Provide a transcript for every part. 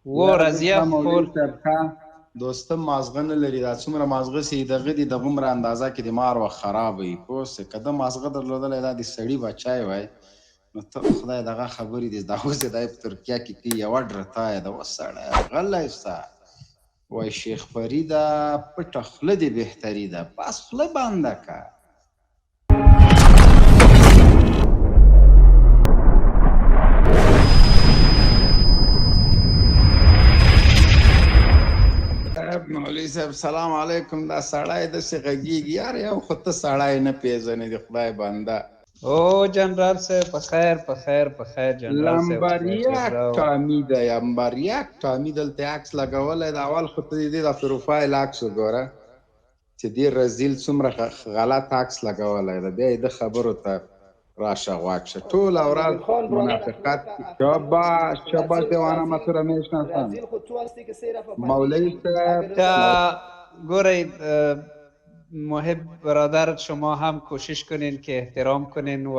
و یاره زه رضیه ستا مولوي خور. صاحب ښه دوستم مازغه نه لري، دا څومره مازغه سي دغه دي دغومره اندازه کې د مار وخت خراب وي، پوه سې؟ که ده مازغه درلودلی دا د سړي بچی وای نو ته خدای دغه خبرې دي دا اوس دی په ترکیه کې کوي، یوه ډرتا یې ده. اوس سړی غلی سه، وای شیخ فریده پټه خوله دې بهتري ده، بس خوله بنده که. مولوي صاحب سلام علیکم. دا سړی داسې غږېږي یار، یو خو ته سړی نه پېژنې د خدای بنده. او جنرال صاحب په خیر په خیر په خیر جنرال صاحب، لمبر خدای یک خیر راوړه. ټامي دی، لمبر یک ټامي دلته عکس لګولی دی. اول خو ته د دې دا پروفایل عکس وګوره چې دې رزیل څومره غلط عکس لګولی دی، بیا یې د خبرو ته راشه غوږ شه. ټوله ورځ مبین خان برادر منافقت. احمقه شاباش شاباش رزیل دیوانه رزیل مسوره میشناسم. رزیل خو تو هستی که سه رفع بندی مولوي شدی صاحب اگر تا رضا ګورئ محب برادر، شما هم کوشش کنین که احترام کنین و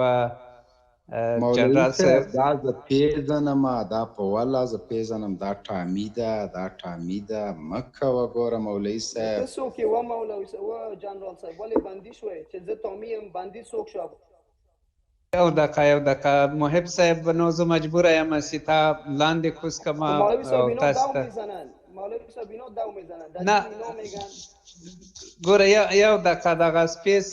مولوي جنرال صاحب صاحب دا زه پېژنم، دا په والله زه پېژنم، دا ټامي ده، دا ټامي ده، مه کوه ګوره مولوي نو ته صاحب. څوک یې و مولوي صاحب و جنرال صاحب ولې بندي شوې چې زه تامي یم بندي څوک شو؟ یو دقیقه یو دقیقه محب صاحب، نو زه مجبور یم چې تا لاندې کوز خو کما مولوي صاحب او اینا تاسو دو ته میزنن، مولوي صاحب اینا دو میزنن، نه رزیل اینا میگن. ګوره یو دقیقه دغه سپیس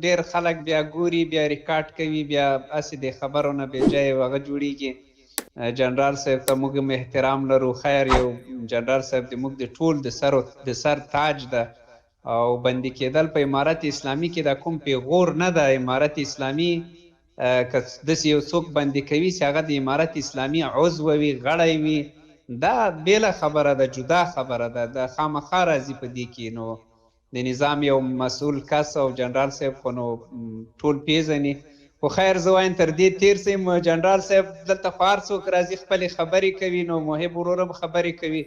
ډیر خلک بیا ګوري، بیا ریکارډ کوي، بیا هسې د خبرو نه بې ځایه هغه جوړیږي. جنرال صاحب ته موږ هم احترام لرو، خیر یو جنرال صاحب د موږ د ټول د سر د سر تاج ده، او بندي کېدل په امارت اسلامي کې دا کوم پیغور نه ده. امارت اسلامي که داسې یو څوک بندي کوي چې هغه د امارت اسلامي عضو وي، غړی وي، دا بېله خبره ده، جدا خبره ده، دا خامخا راځي په دې کې. نو د نظام یو مسؤل کس او جنرال صاحب خو نو ټول پیژني. خو خیر زه وایم تر دې تېر سم جنرال صاحب، دلته خو هر څوک راځي خپلې خبرې کوي، نو محب ورور هم خبرې کوي.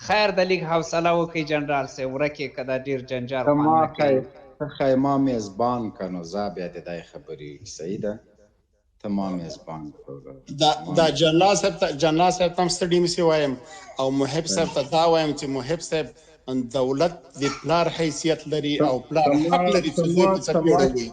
خیر د لږ حوصله وکړئ جنرال صاحب، ورکې که دا ډېر جنجال ته خوند ما نه ښی کوي. ته ښی ما میزبان که نو زه بیا د دای خبرې وکړي. صحیح ده، ته ما میزبان که وروره، دا ما دا جنرال صاحب ته جنرال صاحب ته هم ستړي مسی وایم، او محب صاحب ته دا وایم چې محب صاحب دولت د پلار حیثیت لري او پلار حق لري چې زوی په څپېړه وي.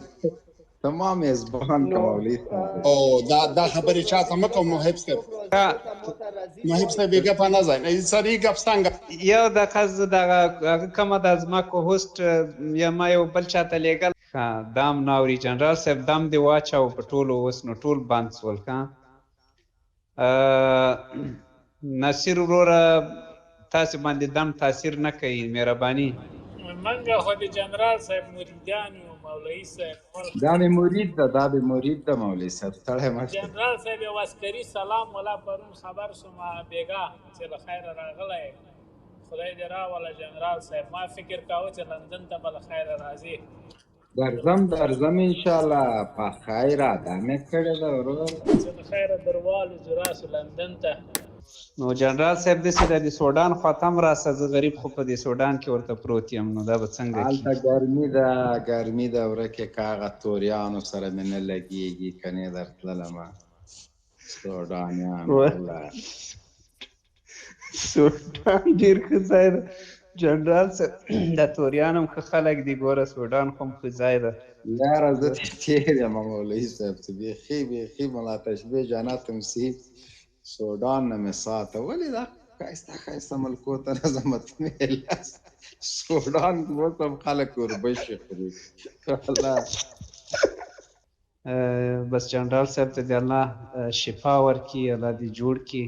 ته ما میزبان که نو مولوي صاحب. او دا دا ته خبرې څوک چاته راضي مه کوه و محب صاحب. څوک راضي و که ماته رزیل محب وایي؟ صاحب یې ګپ نه ځای سړي ګپ څنګه یو دقیقه زه دغه هغه کومه ده زما کوهوسټ یا ما یو بل چاته لېږل. ښه دام نه اوري جنرال صاحب، دم دې واچاوه په ټولو، اوس نو ټول بند سول. ښه نصیر وروره تاسې باندې دم تاثیر نه کوي، مهرباني. منګه خو د جنرال صاحب مریدان یو مولوي صاحب. دا مې مرید ده، دا مې مرید ده مولوي صاحب، ستړی مه شئ. جنرال صاحب یو عسکري سلام ولا پرون خبر شوم بیګا چې له خیره راغلی، خدای دې راوله جنرال صاحب. ما فکر کاوه چې لندن ته به له خیره راځي. درځم درځم انشاءالله په خیر، ادا مې کړې ده وروره. چې له خیره دروالو ځو راسو لندن ته. نو جنرال صاحب داسې ده د سوډان خواته هم راسه، زه غریب خو په دې سوډان کې ورته پروت یم، نو دا به څنګه هلته کېږي؟ ګرمي ده، ګرمي ده ورکې، که هغه توریانو سره مې نه لګېږي کنې درتللمه سوډانیان والله. سوډان ډېر ښه ځای ده جنرال صاحب، دا توریان هم ښه خلک دي، ګوره سوډان خو هم ښه ځای ده. یاره زه ترې تېر یم مولوي صاحب، چې بیخي بیخي ملا تشبیه جنت هم سي سوډان نه مې ساته. ولې دا ښایسته ښایسته ملکو ته نه ځم، ته مې لاس سوډان کې اوس هم خلک اوربشې خوري والله. بس جنرال صاحب ته دې الله شفا ورکړي، الله دې جوړ کړي.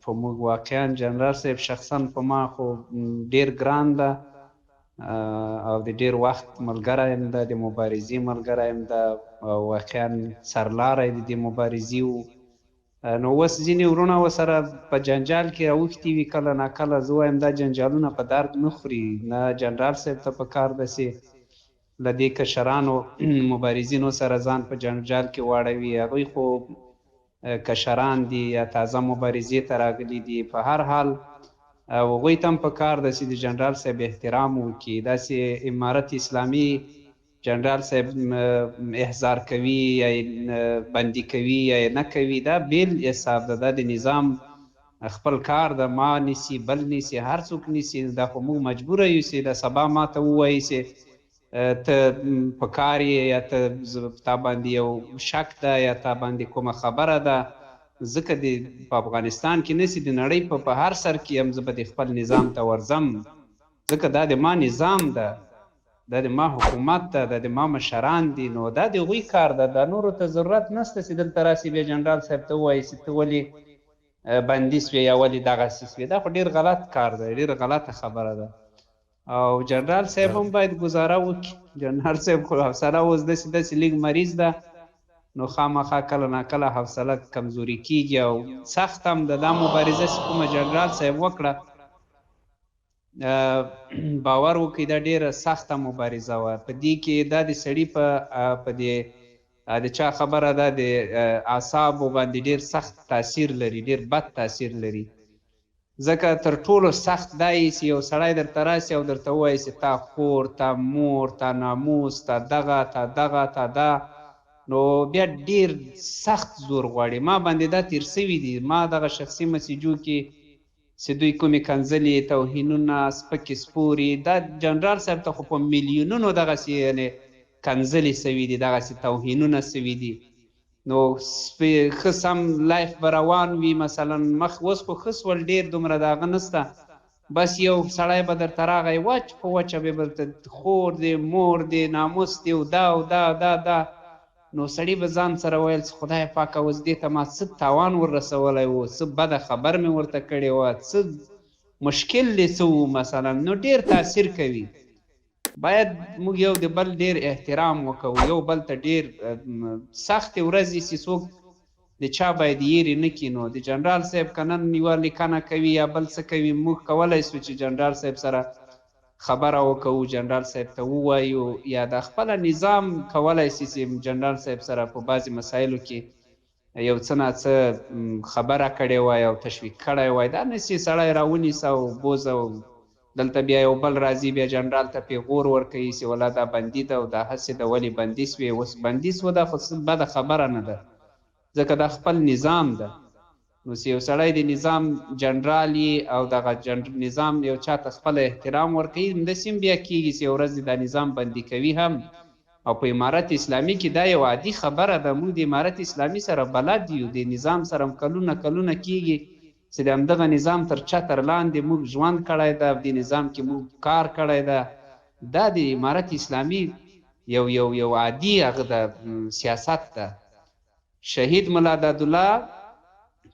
په موږ واقعا جنرال صاحب شخصا په ما خو ډیر ګران ده او د ډیر وخت ملګری یم ده، د مبارزې ملګری یم ده، او واقعا سرلاری د دې مبارزې و. نو اوس ځینې وروڼه ورسره په جنجال کې اوښتي وي کله ناکله، زه وایم دا جنجالونه په درد نه خوري، نه جنرال صاحب ته په کار ده چې له دې کشرانو مبارزینو سره ځان په جنجال کې واړوي، هغوی خو کشران دي یا تازه مبارزې ته راغلي دي. په هر حال هغوی ته هم په کار ده چې د جنرال صاحب احترام وکړي. داسې امارت اسلامي جنرال صاحب احضار کوي یا یې بندي کوي یا یې نه کوي، دا بېل حساب ده، دا د نظام خپل کار ده، ما نیسي، بل نیسي، هر څوک نیسي. دا خو موږ مجبوره یو چې دا سبا ما ته ووایي چې ته په کار یې، یا ته تا باندې یو شک ده، یا تا باندې کومه خبره ده. ځکه د په افغانستان کې نه سي، د نړۍ په هر سر کې یم، زه به د خپل نظام ته ورځم، ځکه دا د ما نظام ده، دا د ما حکومت ده، دا د ما مشران دي. نو دا د هغوی کار ده، دا نورو ته ضرورت نشته چې دلته راسي بیا جنرال صاحب ته ووایي چې ته ولې بندي سوې یا ولې دغسې سوې. دا خو ډېر غلط کار دی، ډېره غلطه خبره ده. او جنرال صاحب هم باید ګزاره وکړي. جنرال صاحب خو حوصله اوس داسې داسې لږ مریض ده، نو خامخا کله ناکله حوصله کمزوري کیږي او سخت هم ده. دا مبارزه چې کومه جنرال صاحب وکړه، باور وکړئ دا ډېره سخته مبارزه وه. په دې کې دا د سړي په دې د چا خبره ده، د اعصابو باندې ډېر سخت تاثیر لري، ډېر بد تاثیر لري. ځکه تر ټولو سخت دا یې چې یو سړی درته راسي او درته ووایي چې تا خور، تا مور، تا ناموس، تا دغه، تا دغه، تا دا، نو بیا ډېر سخت زور غواړي. ما باندې دا تېر سوي دي، ما دغه شخصي مسیجو کې چې دوی کومې کنځلې، توهینونه، سپکې سپورې، دا جنرال صاحب ته خو په میلیونونو دغسې یعنې کنځلې سوي دي، دغسې توهینونه سوي دي. نو ښه سم life به روان وي، مثلا مخ اوس خو ښه سول، ډېر دومره د هغه نسته، بس یو سړی به درته راغی وچ په وچه به درته خور دی، مور دی، ناموس دی، او دا او دا دا دا. نو سړي به ځان سره ویل چې خدای پاکه اوس دې ته ما څه تاوان ور رسولی و، څه بده خبر مې ورته کړې وه، څه مشکل دی څه و مثلا. نو ډېر تاثیر کوي. باید موږ یو د بل ډېر احترام وکړو، یو بل ته ډېر سختې ورځې چې څوک د چا باید یېرې نه کړي. نو د جنرال صاحب که نن یوه لیکنه کوي یا بل څه کوي، موږ کولی شو چې جنرال صاحب سره خبره وکړو، جنرال صاحب ته ووایو، یا د خپله نظام کولی شي چې جنرال صاحب سره په بعضې مسایلو کې یو څه ناڅه خبره کړې وای او تشویق کړی وای. دا نه چې سړی راونیسه او بوزه او دلته بیا یو بل راځي بیا جنرال ته پیغور ورکوي چې ولا دا بندي ده او دا هسې ده، ولې بندي سوې، اوس بندي سوه. دا خو بده خبره نه ده، ځکه دا خپل نظام ده. نو چې یو سړی د نظام جنرال یي او دغه نظام یو چا ته خپل احترام ورکوي، همداسې هم بیا کېږي چې یو ورځ دا نظام بندي کوي هم. او په امارت اسلامي کې دا یو عادي خبره ده، موږ د امارت اسلامي سره بلد یو، د نظام سره هم کلونه کلونه کېږي چې د همدغه نظام تر چتر لاندې موږ ژوند کړی ده، په دې نظام کې موږ کار کړی ده. دا د امارت اسلامي یو یو یو عادي هغه ده، سیاست ده. شهید ملا دادالله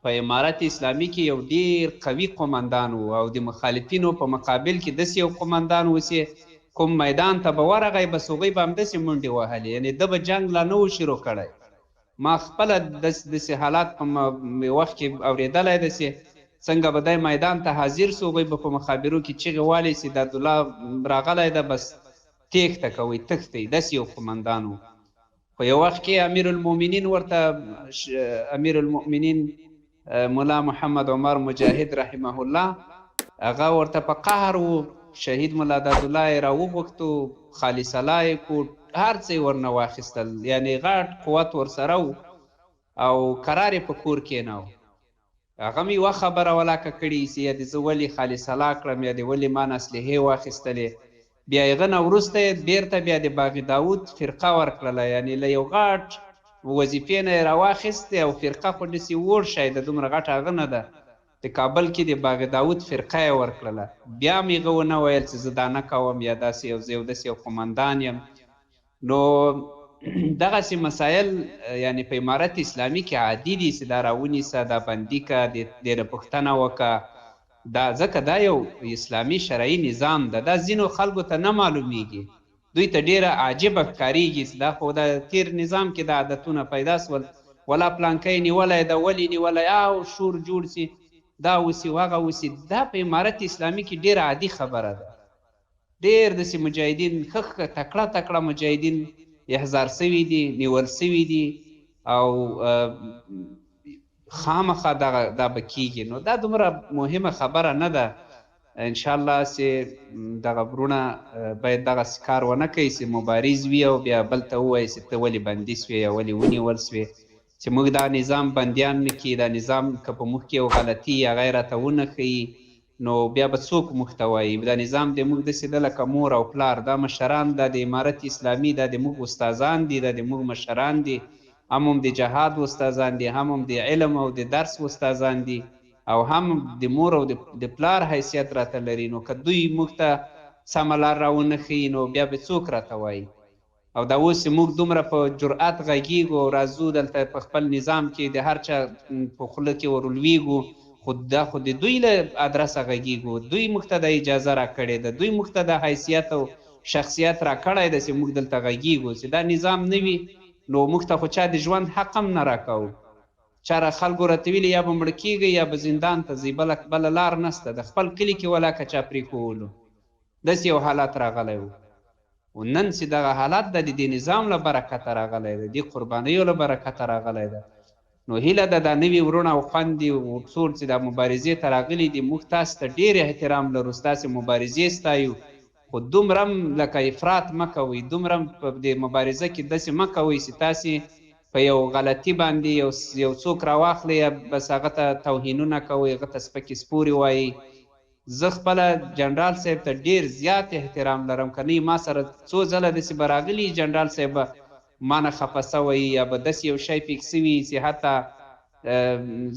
په امارت اسلامي کې یو ډیر قوي قومندان و او د مخالفینو په مقابل کې داسې یو قومندان و چې کوم میدان ته به ورغی بس هغوی به همداسې منډې وهلې، یعنې ده به جنګ لا نه و شروع کړی. ما خپله داسې حالات په وخت کې اورېدلی دی چې څنګه به دی میدان ته حاضر سو، هغوی به په مخابرو کې چیغې والې چې دادالله راغلی ده، بس تېښته کوئ، تښتئ. داسې یو قومندان و. خو یو وخت کې امیر المؤمنین ورته، امیر المؤمنین ملا محمد عمر مجاهد رحمه الله، هغه ورته په قهر و، شهید ملا دادالله یې راوغوښتو، خالي سلا یې کو، هر څه یې ورنه واخیستل، یعنې غټ قوت ورسره و او قرار یې په کور کېناو. هغه مې یوه خبره ولاکه کړې چې یا دې زه ولې خالي سلا کړم، یا دې ولې ما نه اسلحې واخیستلې. بیا هغه نه وروسته یې بېرته بیا د باغ داود فرقه ورکړله، یعنې له یو غټ وظیفې نه یې راواخیستې او فرقه خو داسې وړ شی ده، دومره غټه هغه نه ده. د کابل کې د باغ داود فرقه یې ورکړله. بیا مې هغه ونه ویل چې زه دا نه کوم یا داسې یو زه یو داسې یو قومندان یم. نو دغسې مسایل یعنې په امارت اسلامي کې عادي دي چې دا راونیسه، دا بندي که، دې نه پوښتنه وکړه، دا ځکه دا یو اسلامي شرعي نظام ده. دا ځینو خلکو ته نه معلومیږي، دوی ته ډېره عجیبه ښکارېږي چې دا خو د تېر نظام کې دا عادتونه پیدا سول، ولا پلانکی نیولی ده، ولې نیولی، او شور جوړ سي، دا وسي هغه وسي. دا په امارت اسلامي کې ډېره عادي خبره ده. ډېر داسې مجاهدین ښه ښه تکړه تکړه مجاهدین احضار سوي دي، نیول سوي دي او خامخا دغه دا به کېږي. نو دا دومره مهمه خبره نه ده. انشاءالله چې دغه وروڼه باید دغسې کار ونه کوي چې مبارز وي او بیا بل ته ووایي چې ته ولې بندي سوې یا ولې ونیول سوې. چې موږ دا نظام بندیان نه کړي، دا نظام که په موږ کې یو غلطي هغه یې راته ونه ښيي نو بیا به څوک موږ ته وایي؟ دا نظام د موږ داسې ده لکه مور او پلار، دا مشران، دا د امارت اسلامي، دا د موږ استادان دي، دا د موږ مشران دي، هم هم د جهاد استادان دي، هم هم د علم او د درس استادان دي او هم د مور او د پلار حیثیت راته لري، نو که دوی موږ ته سمه لار راونه ښيي نو بیا به څوک راته وایي؟ او دا اوس چې موږ دومره په جرأت غږیږو او راځو دلته په خپل نظام کې د هر چا په خوله کې ورلویږو، خو دا خو د دوی له ادرسه غږیږو، دوی موږ ته دا اجازه راکړې ده، دوی موږ ته دا حیثیت او شخصیت راکړی ده چې موږ دلته غږیږو. چې دا نظام نه وي نو موږ ته خو چا د ژوند حق هم نه راکاوه. چا را خلکو راته ویلي یا به مړه کیږئ یا به زندان ته ځئ، بله لار نشته. د خپل کلي کې ولاکه چا پرېښوولو، داسې یو حالت راغلی و. او نن چې دغه حالت ده د دې نظام له برکته راغلی دی، دې قربانیو له برکته راغلی ده. نو هیله ده دا نوي وروڼه او خوندې او ټول چې دا مبارزې ته راغلي دي، موږ تاسو ته ډېر احترام لرو، ستاسې مبارزې ستایو، خو دومره هم لکه افراط مه کوئ، دومره هم په دې مبارزه کې داسې مه کوئ چې تاسې په یو غلطي باندې یو څوک راواخلئ یا بس هغه ته توهینونه کوئ، هغه ته سپکې سپورې وایئ. زه خپله جنرال صاحب ته ډېر زیات احترام لرم، که نه ما سره څو ځله داسې به راغلي جنرال صاحب به ما نه خفه سوی یا به داسې یو شی پېښ سوي چې حتی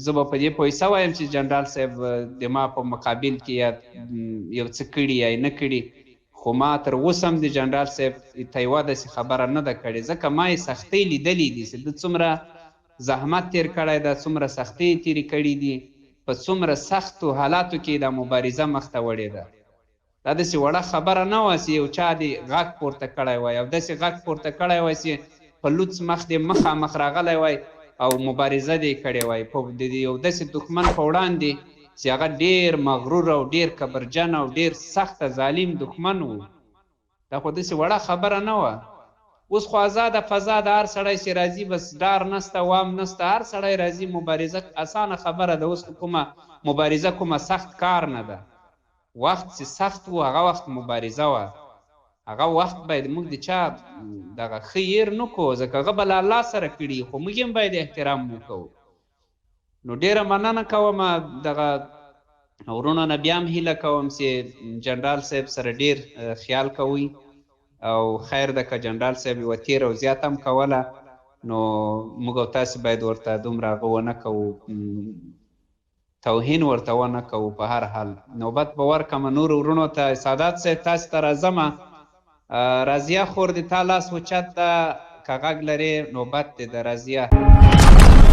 زه به په دې پوه سوی یم چې جنرال صاحب د ما په مقابل کې یا یو څه کړي یا یې نه کړي، خو ما تر اوسه هم د جنرال صاحب ته یوه داسې خبره نه ده کړې، ځکه ما یې سختۍ لیدلې دي چې ده څومره زحمت تېر کړی ده، څومره سختۍ یې تېرې کړې دي، په څومره سختو حالاتو کې دا مبارزه مخته وړې ده. دا داسې وړه خبره نه وه چې یو چا دې غږ پورته کړی وای او داسې غږ پورته کړی وای چې په لوڅ مخ دې مخامخ راغلی وای او مبارزه دې کړې وای په د یو داسې دښمن په وړاندې چې هغه ډېر مغرور او ډېر کبرجن او ډېر سخت ظالم دښمن و. دا خو داسې وړه خبره نه وه. اوس خو ازاده فضا ده، هر سړی چې راځي بس ډار نسته، وام نسته، هر سړی راځي مبارزه اسانه خبره ده. اوس خو کومه مبارزه کومه سخت کار نه ده. وخت چې سخت و هغه وخت مبارزه وه، هغه وخت باید موږ د چا دغه ښه هېر نه کړو، ځکه هغه به له الله سره کړي، خو موږ هم باید احترام وکړو. نو ډېره مننه کوم دغه وروڼو نه، بیا هم هیله کوم چې جنرال صاحب سره ډېر خیال کوئ او خیر ده که جنرال صاحب یوه تېره او زیاته هم کوله، نو موږ او تاسې باید ورته دومره هغه ونه کوو، توهین ورته ونه کوو. په هر حال نوبت به ورکم نورو وروڼو ته. سادات صاحب تاسې ته راځم. راضیه خور دې تا لاس اوچت ده، که غږ لرې نوبت دې ده راضیه.